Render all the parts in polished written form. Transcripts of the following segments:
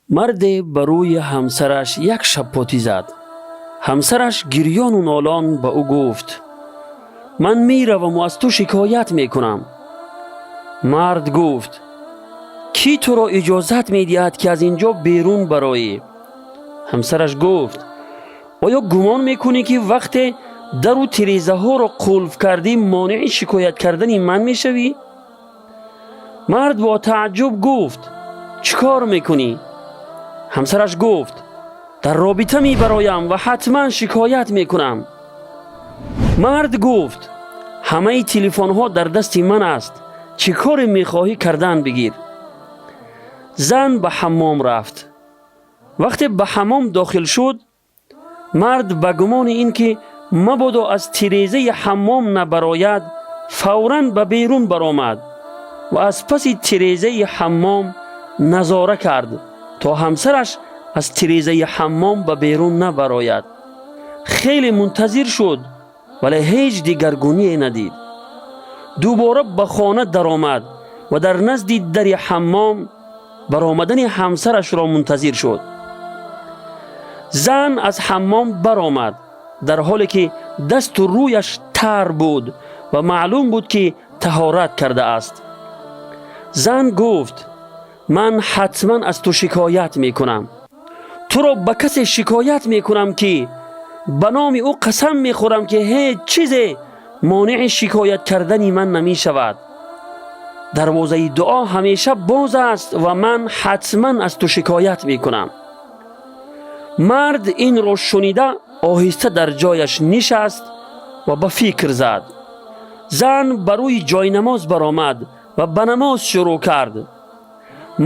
Марде ба рӯи ҳамсараш як шаппотӣ зад. Ҳамсараш гирёну нолон ба ӯ гуфт: «Ман мераваму аз ту шикоят мекунам». Мард гуфт: «Кӣ туро иҷозат медиҳад, ки аз ин ҷо берун бароӣ?» Ҳамсараш гуфт: «Оё гумон мекунӣ, ки вақте дару тирезаҳоро қулф кардӣ, монеи шикоят кардани ман мешавӣ?» Мард бо тааҷҷуб гуфт: «Чӣ кор мекунӣ?» Ҳамсараш гуфт: «Дар робита мебароям ва ҳатман шикоят мекунам». Мард гуфт: «Ҳамаи телефонҳо дар дасти ман аст, чӣ коре мехоҳӣ кардан бигир». Зан ба ҳаммом рафт. Вақте ба ҳаммом дохил шуд, мард ба гумони ин ки мабодо аз тирезаи ҳаммом набарояд, фавран ба берун баромад ва аз паси тирезаи ҳаммом назора кард, то ҳамсараш аз тирезаи ҳаммом ба берун набарояд. Хеле мунтазир шуд, вале ҳеҷ дигаргуние надид. Дубора ба хона даромад ва дар назди дари ҳаммом баромадани ҳамсарашро мунтазир шуд. Зан аз ҳаммом баромад, дар ҳоле ки дасту рӯяш тар буд ва маълум буд, ки таҳорат кардааст. Зан гуфт: «Ман ҳатман аз ту шикоят мекунам. Туро ба касе шикоят мекунам, ки ба номи ӯ қасам мехӯрам, ки ҳеҷ чизе монеи шикоят кардани ман намешавад. Дарвозаи дуо ҳамеша боз аст ва ман ҳатман аз ту шикоят мекунам». Мард инро шунида, оҳиста дар ҷояш нишаст ва ба фикр зад. Зан ба рӯи ҷойнамоз баромад ва ба намоз шурӯъ кард.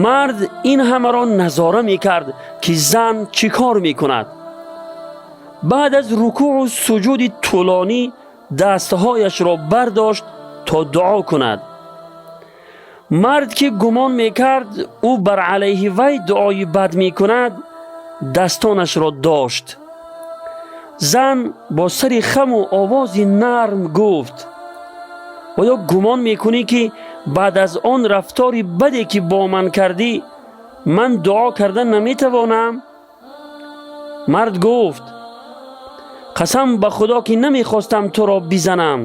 Мард ин ҳамаро назора мекард, ки зан чӣ кор мекунад. Баъд аз рукӯъу суҷуди тӯлонӣ дастҳояшро бардошт, то дуо кунад. Мард, ки гумон мекард, ӯ бар алайҳи вай дуои бад мекунад, дастонашро дошт. Зан бо сари хаму овози нарм гуфт: «Оё гумон мекунӣ, ки баъд аз он рафтори баде, ки бо ман кардӣ, ман дуо карда наметавонам?» Мард гуфт: «Қасам ба Худо, ки намехостам туро бизанам.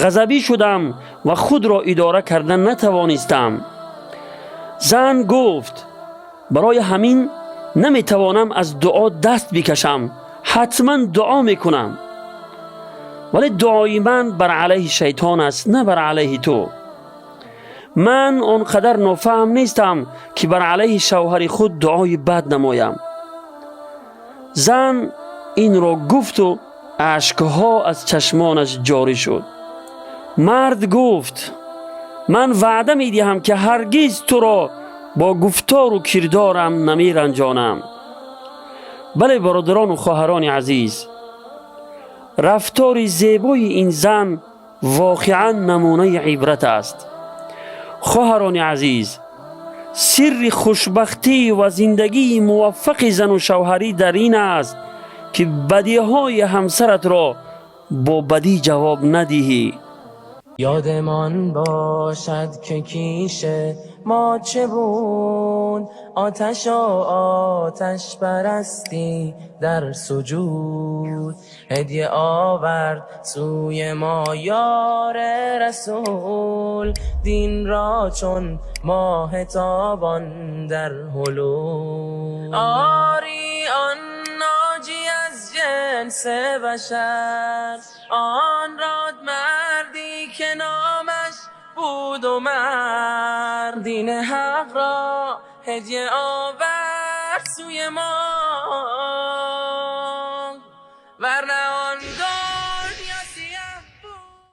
Ғазабӣ шудам ва худро идора карда натавонистам». Зан гуфт: «Барои ҳамин наметавонам аз дуо даст бикашам. Ҳатман дуо мекунам, вале дуои ман бар алайҳи шайтон аст, на бар алайҳи ту. Ман он қадар нофаҳм нестам, ки бар алайҳи шавҳари худ дуои бад намоям». Зан инро гуфту ашкҳо аз чашмонаш ҷорӣ шуд. Мард гуфт: «Ман ваъда медиҳам, ки ҳаргиз туро бо гуфтору кирдорам намеранҷонам». Бале, бародарону хоҳарони азиз, рафтори зебои ин зан воқеан намунаи ибрат аст. Хоҳарони азиз, сирри хушбахтӣ ва зиндагии муваффақи зану шавҳарӣ дар ин аст, ки бадиҳои ҳамсаратро бо бадӣ ҷавоб надиҳӣ. یادمان باشد که کیش ما چه بود، آتش و آتش پرستی در سجود. هدیه آورد سوی ما یار رسول، دین را چون ماه تابان در حلول. آری، آن ناجی از جنس بشر، آن راد مردی که نامش بود عمر. دین حق را هدیه آورد سوی ما.